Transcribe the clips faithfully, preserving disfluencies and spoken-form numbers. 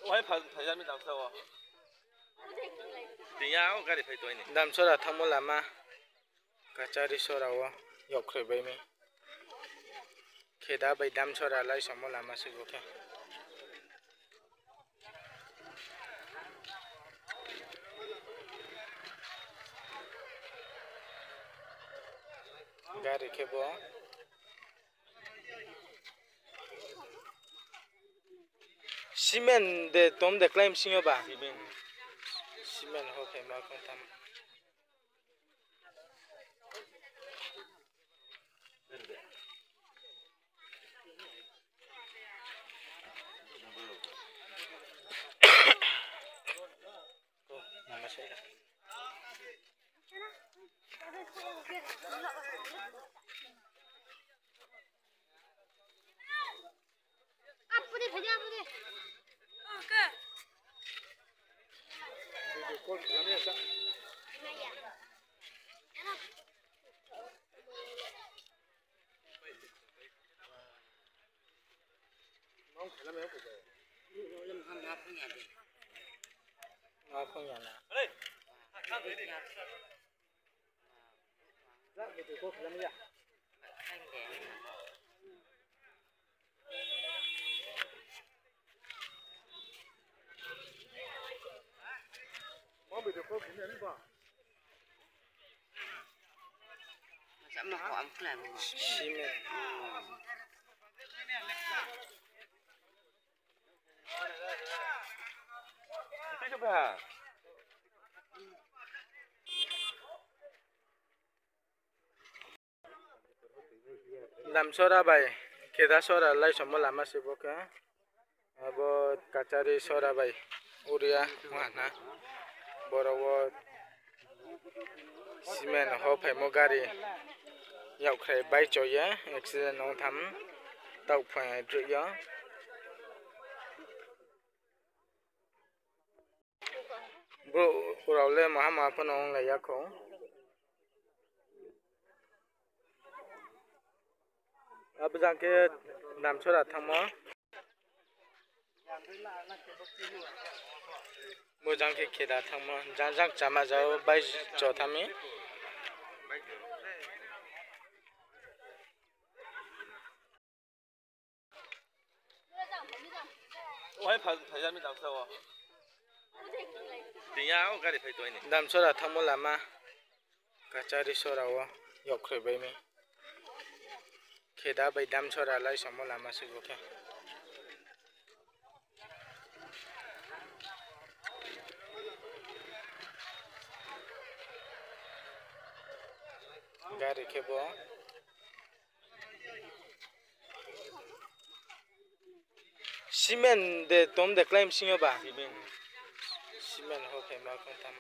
Ohaino pha-, phaijami damsa o. Tini o gari phai tongni. Damsora thangmo lama. Kachari sora o. Yokkhre baimi. Kheda bai Damsora lai samo lama se bo khe. Gari khe bo. Cement de tom de claim singo ba? Cement. Cement ho khe ma kong tam. Cement. Damsora bai Khedasora lai somo lama se bo khe. Abo Kachari sora bai uria wngkha na. Borok o cement ho phaimo gari yokkhrai bai choya accident wng tham tok phai rwyo. Bro, rao le maha maha phano wng lai ya kho. Abo jang khe Damsora thangmo. Bo jang khe Kheda thangmo. Jang jang chama jao bai cho thami. Ohaino pha-, phaijami damsa o. Tini o gari phai tongni. Damsora thangmo lama. Kachari sora o yokkhre baimi. Kheda bai Damsora lai somo lama se bo khe. Gari khe bo. Cement de tom de claim singo ba? Cement. Cement ho khe ma kong tam.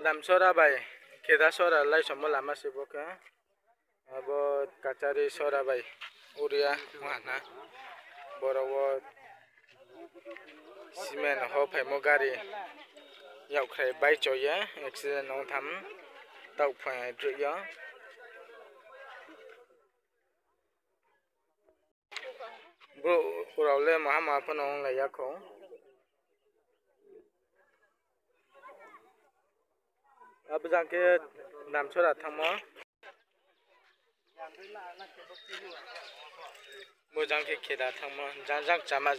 Damsora bai Khedasora lai somo lama se bo khe. Abo Kachari sora bai uria wngkha na. Borok o cement ho phaimo gari yokkhrai bai choya accident wng tham tok phai rwyo. Bro, urao le maha maha phano wnglai ya kho. Abjang khe Damchara thangma. Bojang khe Kheda thangma. Jang jang chama.